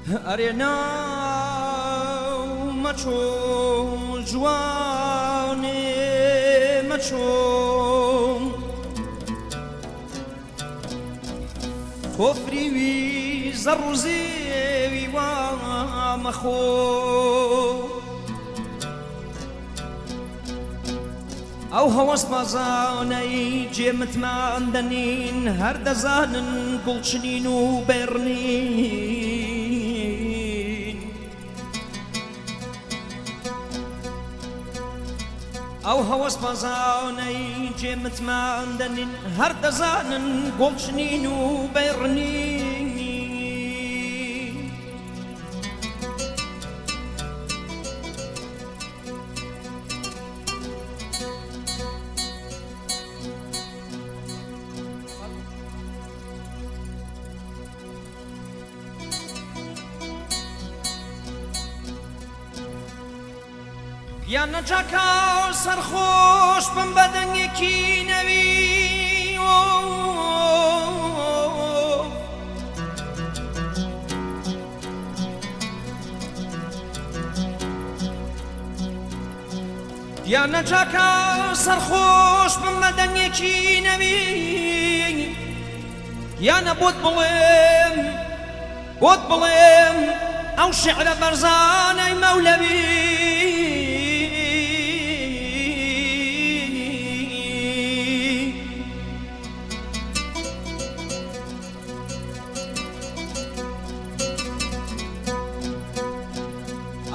ئەرێ نا مەچۆ جوانێ مەچۆ تۆ فریوی زەڕ و زێوی وا مەخۆ. ئەو هەوەسبازانەی جێ متماندە نین هەر دەزانن گوڵچنین و بێڕنین. ئەو هەوەسبازانەی جێ متماندە نین هەر دەزانن گوڵچنین و بێڕنین. یان نەجاکا سەرخۆش بم بە دەنگێکی نەوی. یان نەجاکا سەرخۆش بم بە دەنگێکی نەوی، یانە بۆت بڵێم بۆت بڵێم ئەو شعرە بەرزانەی مەولەوی.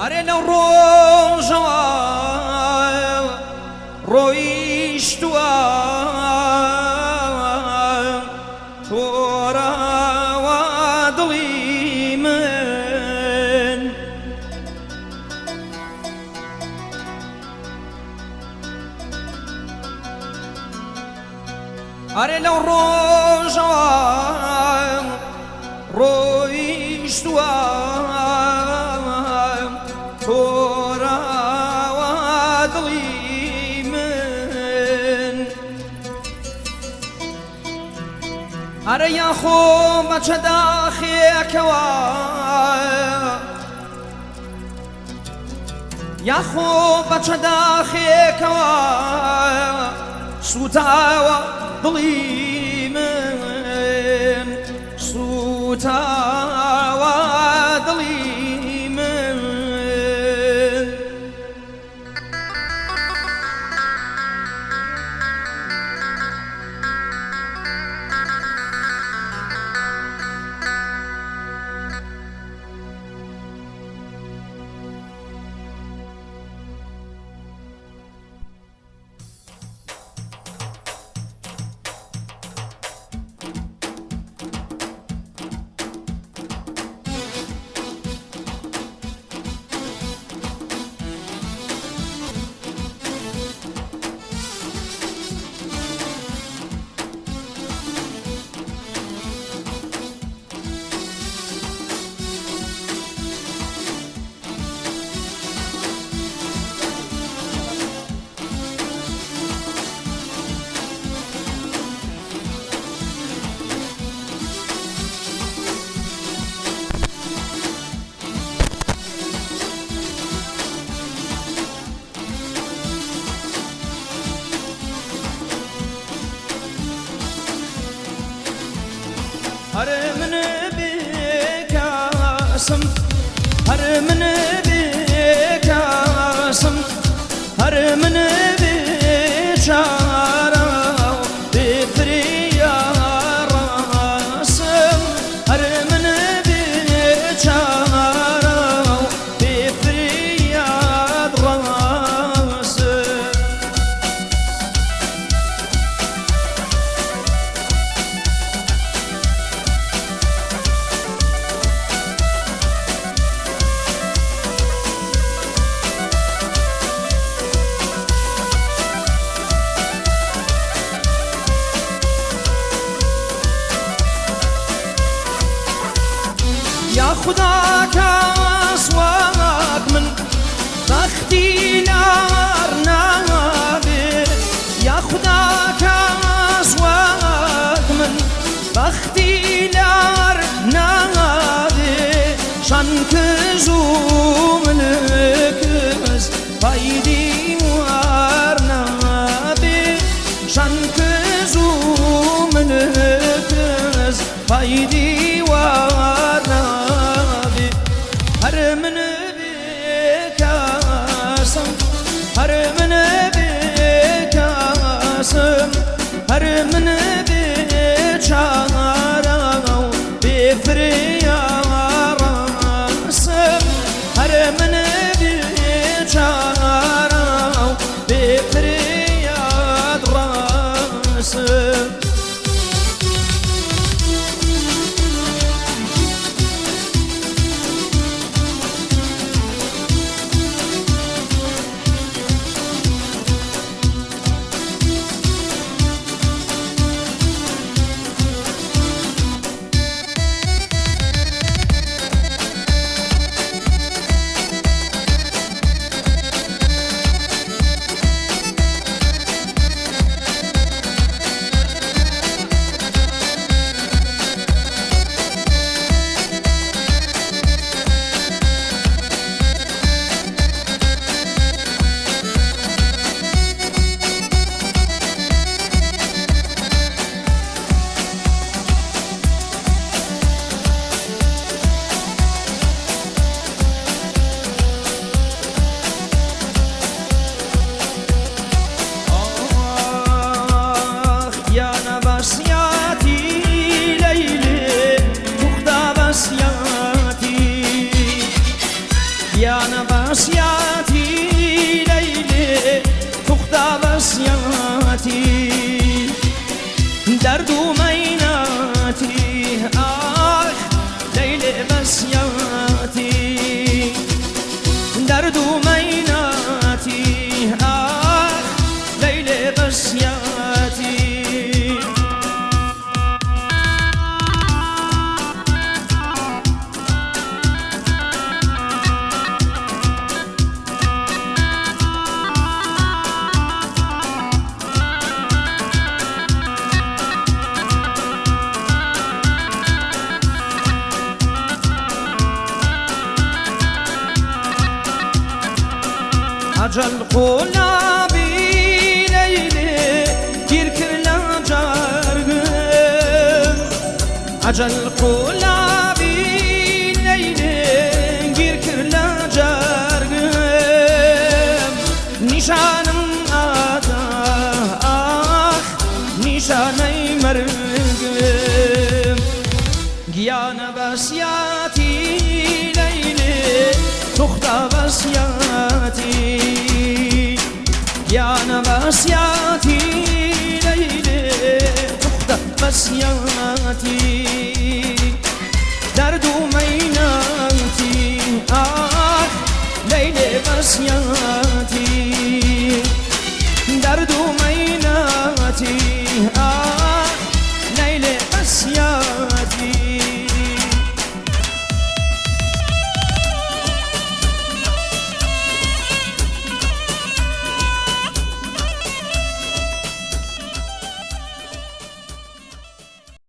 ئەرێ لەو ڕۆژەوە ڕۆیشتووە تۆراوە دڵی من. ئەرێ لەو ڕۆژەوە ڕۆیشتووە تۆراوە دڵی من. ئەرە یاخۆ بەچە داخێکەوە، یاخۆ بەچە داخێکەوە سوتاوە دڵی من، سوتاوە دڵی من. کز و ملکز پای دیوار نابێ، شان کز و ملکز پای دیوار نابێ. هەر من بێکەسم، هەر من بێکەسم، هەر من بێچارە و بێ فریاڕەسم، هەر من بێچارە و بێ فریادڕەسم. ئاخ گیانە بەسیاتی لەیلێ، توخدا بەسیاتی، گیانە بەسیاتی لەیلێ، توخدا بەسیاتی، دەرد و مەیناتی، ئاخ لەیلێ بەسیاتی، دەرد و مەیناتی، ئاخ لەیلێ بەسیاتی. ئەجەل قۆلابی لەیلێ گیر کرد لە جەرگم، ئەجەل قۆلابی لەیلێ گیر کرد لە جەرگم، نیشانم ئادا ئاخ نیشانەی مەرگم. گیانە بەسیاتی لەیلێ، توخدا بەسیاتی، گیانە بەسیاتی لەیلێ، توخدا بەسیاتی، دەرد و مەیناتی، ئاخ لەیلێ بەسیاتی، دەرد و مەیناتی.